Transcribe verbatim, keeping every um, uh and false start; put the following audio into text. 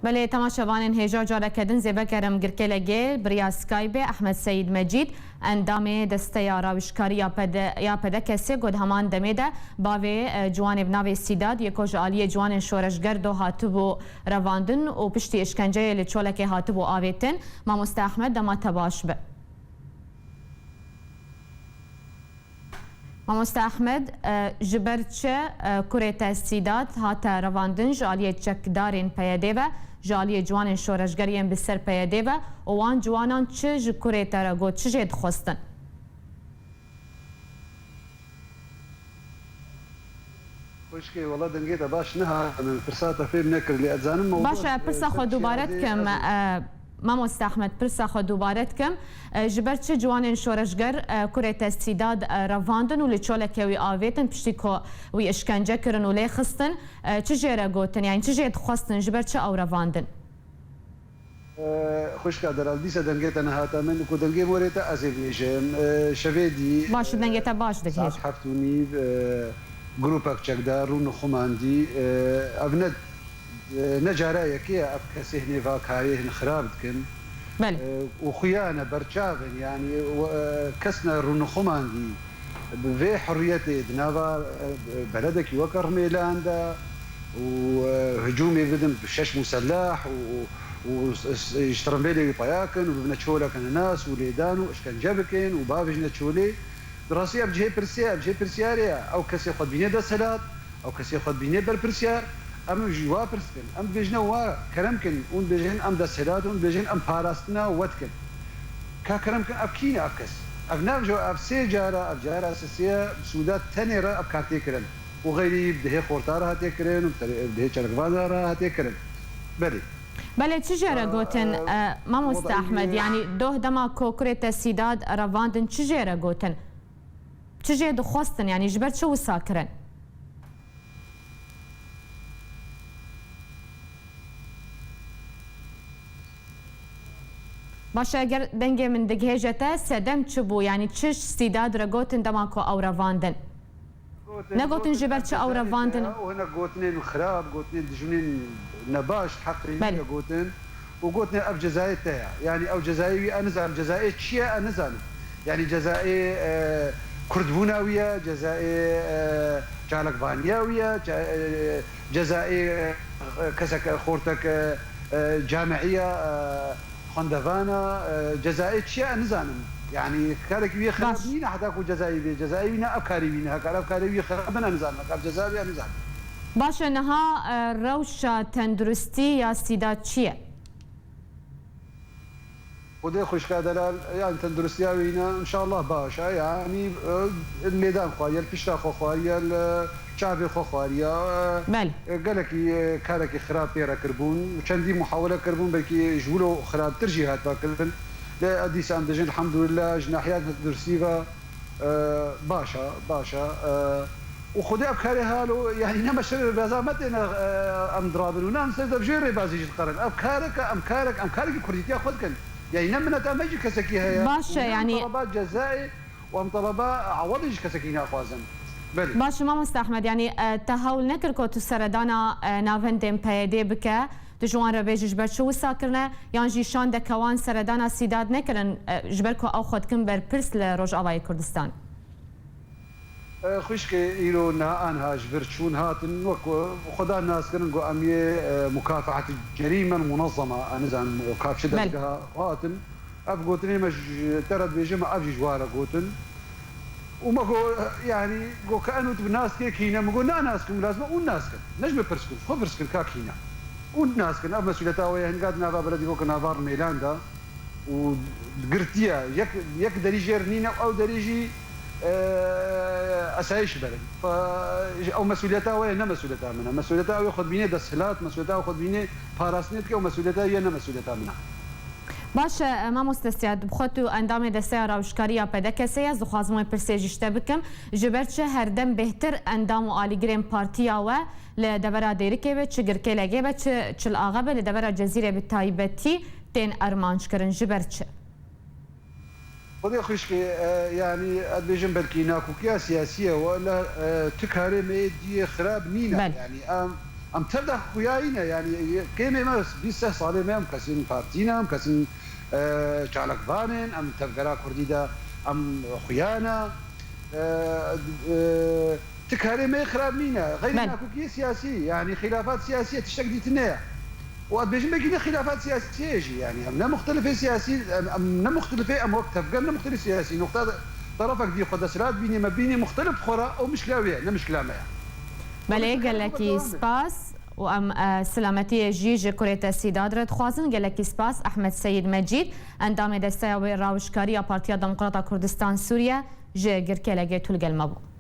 Belê, temaşevanên hêja, careke din zêve kerim girkê legê bi riya Skype Ehmed Seyîd Mecîd, endamê Desteya Rawişkarî ya P D, ya P D K S'ê, got heman demê de bavê, e, ciwanê bi navê Sîdad yê ku ji aliyê ciwanên şoreşger do hatibû revandin û piştî îşkenceyê li çolekê hatibû avêtin. Mamoste Ehmed, dema te baş be. Mamoste Ehmed, e, ji ber çi, e, kurê te Sîdad hate revandin ji aliyê çekdarên P Y D'ê ve, ji aliyê ciwanên şoreşger yên bi ser P Y D'ê ve û wan ciwanan çi ji kurê te re got, çi jê dixwestin? Xwişkê, wela dengê te baş nehate min, pirsa te fêm nekir, lê ez zanim mewdû, Baş e, e, pirsa xwe dubare dikim, e, Mamoste Ehmed, pirsa xwe dubare dikim. E, ji ber çi ciwanên şoreşger, e, kurê te Sîdad, e, revandin û li çoleke wî avêtin, piştî ku wî îşkence kirin û lê xistin, e, çi jê re gotin, yanî çi jê dixwestin, ji ber çi ew revandin? Xwişka delal, dîsa dengê te nehate min, ku dengê morê te ez ê bêjim. Şevê dî, Baş, dengê te baş digihêj. Saet heft û nîv, grûpek çekdar rûn û xumandî. Ev ne, ne cara yekê ye ev kesê hinê va karê hin xirab dikin. Belê. Û xuya ne berçav in, yanî, kes ne rûn û xumandî. Bi vê hurriyetê di nava, e, beledekî weke Rimêlan de û, e, hicûmê bidin bi şeş musellah û, û, û s-, s-, ji tirimbêlê wî peya kin û bibine çoleke nenas û lêdan û işkence bikin û bavêjine çolê. Bi rastî ev cihê pirsê ye, ev cihê pirsyarê ye. Ew kesê xwe dibîne desthilat, ew kesê xwe dibîne berpirsyar, em ji wa pirs dikin. Em dibêjine wa kerem kin, hûn dibêjin em desthilat, hûn dibêjin em parastina we dikin. Ka kerem kin, ev kî ne ev kes? Ev ne ev jo, ev sê cara, ev cara sisê ye, bi sûda tenê re ev kar tê kirin. Û xeyrî bi dihê xorta re hatiye kirin û bi dihê çelekvan re hatiye kirin. Belê. Belê, çi jê re gotin, e, mamoste Ehmed? Yanî doh dema ku kurê te Sîdad revandin, çi jê re gotin? Çi jê dixwestin? Yanî ji ber çi wisa kirin? Baş e, eger dengê min digihêje te, sedem çi bû? Yanî çi ji Sîdad re gotin dema ku ew revandin? Negotin ji ber çi ew revandin? Û hine gotinên xirab, gotinên dijminên nebaş, heqê wî ne gotin. Û gotinê ev cezayê te ye. Yanî ew cezayê wî, ez nizanim cezayê çi ye, ez nizanim. Yanî cezayê, e, kurdbûna wî ye, cezayê, e, çalakvaniya wî ye, ce-, e, cezayê, e, kesek, xortek, e, e, camiiya, e, xwendevana, e, cezayê çi ye, ez nizanim. Yanî karekî wî xirab nîne heta ku cezayê bê. Cezayê wî ne, ev karê wî ne. Hekar ev karê wî xirab bin, ez nizanim. Hekar ceza bê, ez nizanim. Baş e, niha, e, rewşa tenduristî ya Sîdad çi ye? Xwedê xwişka delal, yani tenduristiya wî ne, inşallah baş e, yani, e, lêdan xwariye, li pişta xwe xwariye, li çavê xwe xwariye, e, Belê. e, gelekî, e, karekî xirab pê re kirbûn, çendî muhawele kirbûn, belkî ji wilo xirabtir jî hatiba kirin. Lê dîsa em dibêjin, elhamdulillah, ji nahiya tenduristî ve, e, baş e, baş e, e, û Xwedê ev karê halo, yanî ne me şerê rêbaza me têne, e, em dirabin û ne em ser de bi jê rêbazî jî dixerin. Ev kareke, em karek, em karekî kurdîtiya xwe dikin. Yanî ne mineta me jî kesekî heye. Baş e, û ne em yanî taleba cezayê û em taleba ewedê jî kesekî naxwazin. Belê. Baş e, mamoste Ehmed, yanî, e, te hewl nekir ku tu seredana, e, navendên P Y D'ê bike, tu ji wan re bêjî ji ber çi wisa kirine, yan jî şandeke wan seredana Sîdad nekirin, e, ji ber ku ew xwe dikin berpirs li Rojavayê Kurdistan? E, xwişkê îro niha aniha ji vir çûn hatin, wek xwe dan nas kirin ku em yê, e, mukafehet cerîmen munezzema, e, nizanim, kafşi Belê. dezgeha hatin. Ev gotinê me ji te re dibêjim, ev jî ji wa re gotin. Û me got, yanî, got ke eno tu bi nas kê kî ne? Min got, na nas kim, lazim e hûn nas kin. Ne ji min pirs kin, ji xwe pirs kin ka kî ne. Hûn nas kin, ev mesûliyeta we ye, hinga di nava beledî got ke nava Rimêlan de. û girtiye, yek, yek derî jê re nîne, ew derî jî, e, esayîş berin. Fe, ew mesûliyeta we ye, ne mesûliyeta min e. Mesûliyeta ew ê xwe dibînê desthilat, mesûliyeta ew xwe dibînê parastinê dike, ew mesûliyeta ye, ne mesûliyeta min e. Baş e, mamoste Siyad, bi xwe tu endamê Desteya Rawişkarî ya P D K S'ê ye, ez dixwazim wê pirsê jî ji te bikim. Ji ber çi herdem bêhtir endam û alîgirên partiya we li devera Dêrikê be, çi Girkêlegê be, çi Çil Axe be, li devera Cezîrê bi taybetî tên armanc kirin? Ji ber çi? Xwedê xwişkê, e, yanî, ez dibêjim belkî nakokiya siyasî ye, wele, e, tu karê me yê diyê xirab nîne. Belê. Yanî, em, Em tev de xuyayî ne, yanî kêmê me bîst seh salê me, em kesên partî ne, em kesên, e, çalakvan in, em tevgera kurdî de em xuya ne. E, e, Ti karê me xirab nîne. Xeyrî Belê. nakokiyê siyasî, yanî xilafat siyasî ye, tiştek dîtin ne ye. Û ez bêjim belkî ne xilafat siyasî ye jî, yanî em ne muxtelifê siyasî, em, em ne muxtelifê, em wek tevger ne muxtelif siyasî. Noqta tarafek dî xwe desthilat bînî, me bînî muxtelif xwe re, ew mişkila wê ye, ne mişkila me ye. Belê, gelekî spas û em, e, silametiyê jî ji kurê te Sîdad re dixwazin. Gelekî spas, Ehmed Seyîd Mecîd, endamê desteya wê rawişkarî ya Partiya Demokrata Kurdistan Sûriye, ji Girkelegê tu li gel me bû.